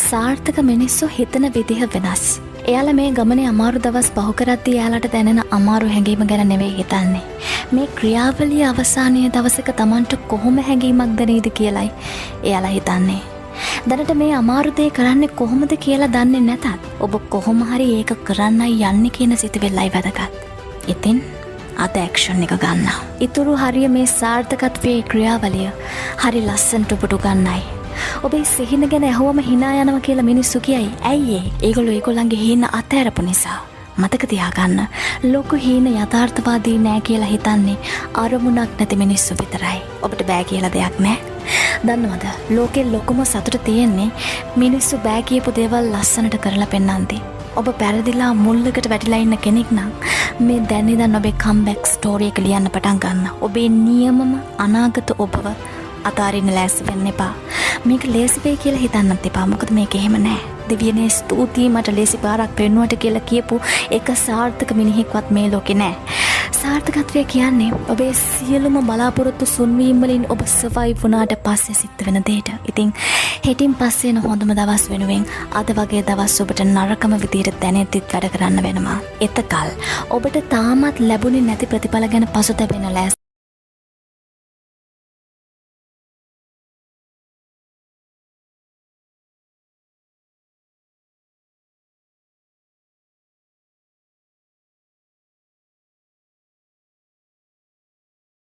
සාර්ථක මිනිස්සු හිතන විදිහ වෙනස්. එයාලා මේ ගමනේ අමාරු දවස් පහු කරද්දී එයාලට දැනෙන අමාරු හැඟීම ගැන නෙවෙයි හිතන්නේ. මේ ක්‍රියාවලිය අවසානයේ දවසක තමන්ට කොහොම හැඟීමක් දැනේද කියලයි එයාලා හිතන්නේ. දැනට මේ අමාරු දේ කරන්නේ කොහොමද කියලා දන්නේ නැතත්, ඔබ කොහොම හරි ඒක කරන්නයි යන්නේ කියන සිතුවිල්ලයි වැදගත්. ඉතින් අද ඇක්ෂන් එක ගන්න. ඉතුරු හරිය මේ සාර්ථකත්වයේ ක්‍රියාවලිය හරි ලස්සනට ඔබට උගන්නයි. ඔබේ සිහින ගැන ඇහුවම හිනා යනවා කියලා මිනිස්සු කියයි. ඇයි ඒ? ඒගොල්ලෝ ඒගොල්ලන්ගේ හීන අතහැරපු නිසා. මතක තියාගන්න, ලොකු හීන යථාර්ථවාදී නෑ කියලා හිතන්නේ අරමුණක් නැති මිනිස්සු විතරයි. ඔබට බෑ කියලා දෙයක් නෑ. දන්නවද? ලෝකේ ලොකුම සතුට තියෙන්නේ මිනිස්සු බෑ කියපු දේවල් ලස්සනට කරලා පෙන්නන්ති. ඔබ පැරදිලා මුල්ලකට වැටිලා ඉන්න කෙනෙක් නම්, මේ දැන් ඉඳන් ඔබේ කම්බැක් ස්ටෝරි එක ලියන්න පටන් ගන්න. ඔබේ නියමම අනාගත ඔබව අතාරින්න ලෑස්ති වෙන්න එපා. මේක ලේසි වෙයි කියලා හිතන්නත් එපා. මොකද මේක එහෙම නෑ. දෙවියනේ, ස්තුතියි මට ලේසි පාරක් පෙන්නුවට කියලා කියපු එක සාර්ථක මිනිහෙක්වත් මේ ලෝකේ නෑ. සාර්ථකත්වය කියන්නේ ඔබේ සියලුම බලාපොරොත්තු සුන්වීම් වලින් ඔබ සර්වයිව් වුණාට පස්සේ සිද්ධ වෙන දෙයට. ඉතින් හෙටින් පස්සේ එන හොඳම දවස් වෙනුවෙන් අද වගේ දවස් ඔබට නරකම විදියට දැනෙද්දිත් වැඩ කරන්න වෙනවා. එතකල් ඔබට තාමත් ලැබුණේ නැති ප්‍රතිඵල ගැන පසුතැවෙන ලෑස්ති